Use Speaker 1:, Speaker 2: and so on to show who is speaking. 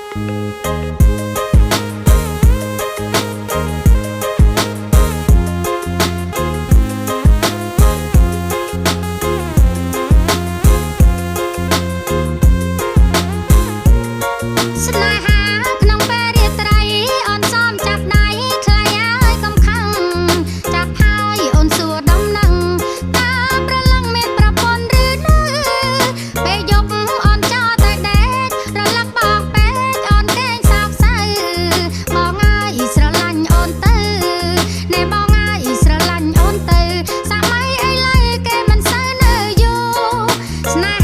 Speaker 1: ស្នេហាក្នុងពេលរាត្រីអូនសមចាប់ដៃខ្លៃហើយកុំខឹងចាប់ហើយអូនសួរដំណឹងតើប្រឡឹងមានប្រពន្ធឬនៅពេលយប់អូនចោលតែដេករលឹកបងពេកអូនគេងសោកសៅបងអើយស្រឡាញ់អូនទៅណែបងអើយស្រឡាញ់អូនទៅសម័យឥឡូវគេមិនសូវនៅយូរស្នេ